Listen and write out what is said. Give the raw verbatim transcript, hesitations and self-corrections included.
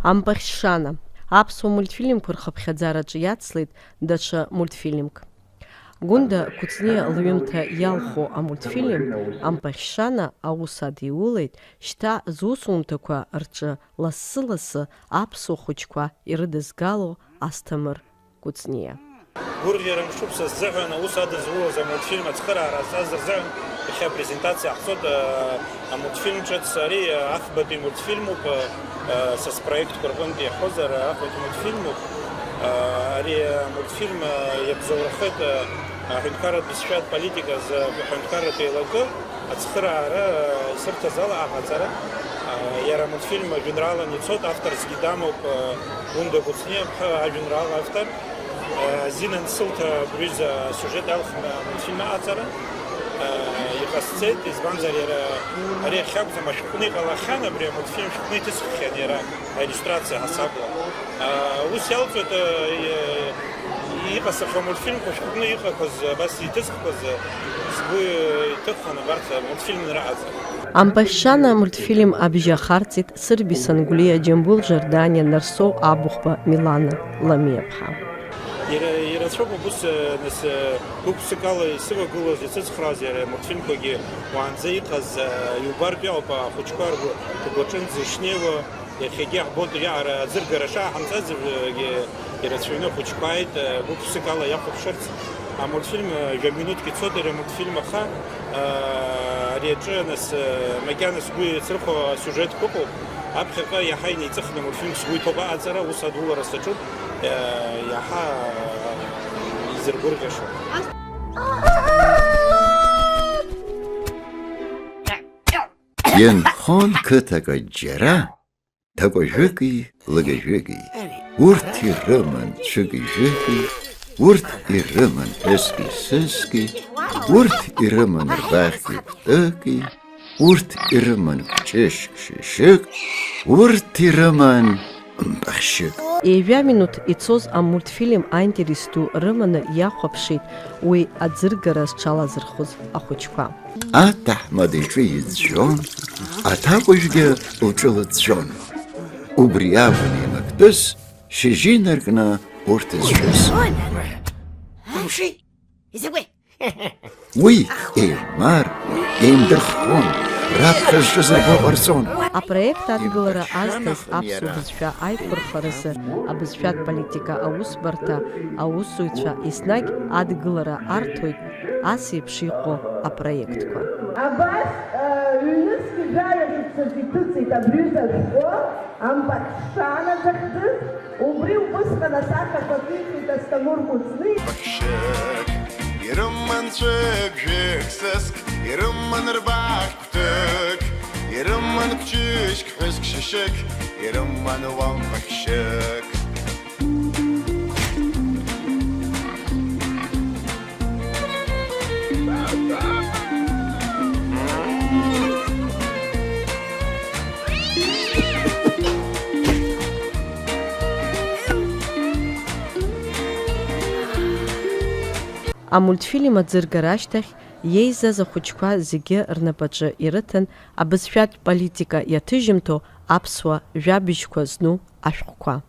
Ампахьшана. Аԥсуа мультфильмқәа рхыԥхьаӡараҿы иацлеит даҽа мультфильмк. Гәында Кәыҵниа лҩымҭа иалху амультфильм Ампахьшана аус адиулеит, шьҭа зусумҭақәа рҿы лассы-лассы аԥсуа хәыҷқәа ирыдызгало Асҭамыр Кәыҵниа. Гәырӷьара мшуп са сзыҳәан аус адызулаз амультфильм ацхыраара азҵаз рзыҳәан. Иахьа апрезентациа ҳцоит, а, амультфильм ҿыц. Ари, а, афбатәи мультфильмуп, а, а, са спроектқәа рҟынтә иаҳәозар, афбатәи мультфильмуп. А, ари амультфильм, а, иабзоурахеит, а, аҳәынҭқарратә бызшәатә политика азы аҳәынҭқарратә еилакы. Ацхыраара исырҭаз ала аҟаҵара, иара амультфильм ажәеинраалан ицоит, авторсгьы дамоуп, Гәында Кәыҵниа-ԥҳа ажәеинраала автор. Азин ансылҭа абри аҩыза асиужет алхны амультфильм аҟаҵара иҟасҵеит, избанзар иара ари ахьакәӡам, ашәҟәны иҟалахьан, абри амультфильм шәҟәны иҭысххьан иара, аиллиустрациа ҳасабла. Ус иалҵуеит, иҟасҵахьоу амультфильмқәа шәҟәны иҟақәаз, абас иҭысхқәаз, сгәы иҭыхон абарҭ амультфильмқәа раҟаҵара. Ампахьшана амультфильм абжьы ахарҵеит Сырби Сангәлиа, Џьамбул Жорданиа, Нарсоу Абыхәба, Милана Ламиаԥҳа. Ира-, ирацәоуп убыс, нас, гәык-ԥсыкала исывагылоз, исыцхрааз иара амультфильмқәагьы уаанӡа иҟаз, иубартә иҟоуп ахәыҷқәа ргәы-, ргәаҿынӡа ишнеиуа. Иахьагьы иаҳбоит, иара аӡыргара шааҳамҵазгьы ирацәаҩны ахәыҷқәа ааит, гәык-ԥсыкала иахәаԥшырц. Амультфильм, жәа минуҭк ицоит ари амультфильм, аха, ари аҿы, нас, макьана сгәы иацрыхо асиужетқәа ыҟоуп. Аԥхьаҟа иаҳа инеиҵыхны амультфильм сгәы иҭоуп аҟаҵара, ус адулара саҿуп, иаҳа изыргәырӷьаша. Инхон қыҭак џьара, ҭакәажәыки лыгажәыки. Урҭ ирыман цәыки-жәыки, урҭ ирыман ԥҳәыски сыски, урҭ ирыман рбаӷьки кәтыки, урҭ ирыман кәҷышьк шьышьык, урҭ ирыман мпахьшьык. Ҩажәа минуҭ ицоз амультфильм аинтерес ду рыманы иахәаԥшит уи аӡыргара зҽалазырхәыз ахәыҷқәа. Аҭаҳмада иҿы иӡәӡәон, аҭакәажәгьы лҿы лыӡәӡәон. Убри акәын еимактәыс, шьыжьы инаркны урҭ зшәыз. Амши, изакәи? Уи еимар, еимдырххон, раԥхьа зҿыз ргәы ҟарҵон. Апроект адгылара азҭаз аԥсуа бызшәа аиқәырхаразы абызшәатә политика аусбарҭа аусзуҩцәа еснагь адгылара арҭоит ас еиԥш иҟоу апроектқәа. Абас, ҩнызқь жәаҩа шықәсаҿы иҭыҵит абри аҩыза ашәҟәы, Ампахьшана захьӡыз, убри убысҟан асахьақәа ҭихит Асҭамыр Кәыҵниа. Баҳәшьык, ирыман цәык-жәык сыск, ирыман рбаӷь кәтык, ирыман кәҷышьк ҳәыск шьышьык, ирыман уампахьшьык. Амультфильм аӡыргара ашьҭахь иеизаз ахәыҷқәа зегьы рнапаҿы ирыҭан абызшәатә политика иаҭыжьымҭоу аԥсуа жәабжьқәа зну ашәҟәқәа.